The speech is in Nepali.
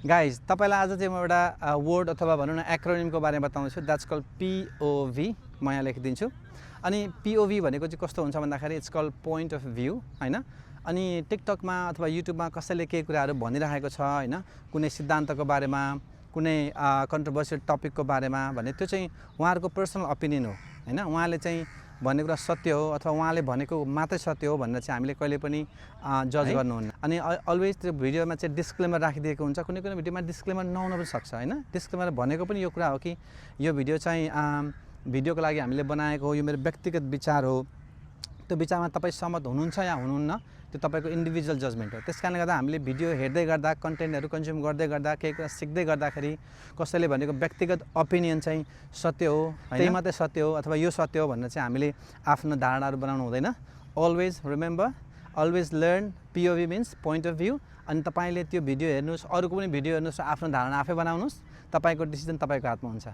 गाइज तपाईलाई आज चाहिँ म एउटा वर्ड अथवा भनौँ न एक्रोनिमको बारेमा बताउँछु द्याट्स कल्ड पिओभी म यहाँ लेखिदिन्छु अनि पिओभी भनेको चाहिँ कस्तो हुन्छ भन्दाखेरि it's called point of view हैन अनि टिकटकमा अथवा युट्युबमा कसैले केही कुराहरू भनिरहेको छ हैन कुनै सिद्धान्तको बारेमा कुनै कन्ट्रोभर्सियल टपिकको बारेमा भने त्यो चाहिँ उहाँहरूको पर्सनल ओपिनियन हो हैन उहाँले चाहिँ भन्ने कुरा सत्य हो अथवा उहाँले भनेको मात्रै सत्य हो भनेर चाहिँ हामीले कहिले पनि जज गर्नुहुन्न अनि अलवेज त्यो भिडियोमा चाहिँ डिस्क्लेमर राखिदिएको हुन्छ कुनै कुनै भिडियोमा डिस्क्लेमर नहुन पनि सक्छ हैन डिस्क्लेमर भनेको पनि यो कुरा हो कि यो भिडियो चाहिँ भिडियोको लागि हामीले बनाएको हो यो मेरो व्यक्तिगत विचार हो त्यो विचारमा तपाईँ सहमत हुनुहुन्छ या हुनुहुन्न त्यो तपाईको इन्डिभिजुअल जजमेन्ट हो त्यसकारणले गर्दा हामीले भिडियो हेर्दै गर्दा कन्टेन्टहरू कन्ज्युम गर्दै गर्दा केही कुरा सिक्दै गर्दाखेरि कसैले भनेको व्यक्तिगत ओपिनियन चाहिँ सत्य हो त्यही मात्रै सत्य हो अथवा यो सत्य हो भनेर चाहिँ हामीले आफ्नो धारणाहरू बनाउनु हुँदैन always remember always learn POV means point of view अनि तपाईँले त्यो भिडियो हेर्नुहोस् अरूको पनि भिडियो हेर्नुहोस् आफ्नो धारणा आफै बनाउनुहोस् तपाईँको डिसिजन तपाईँको हातमा हुन्छ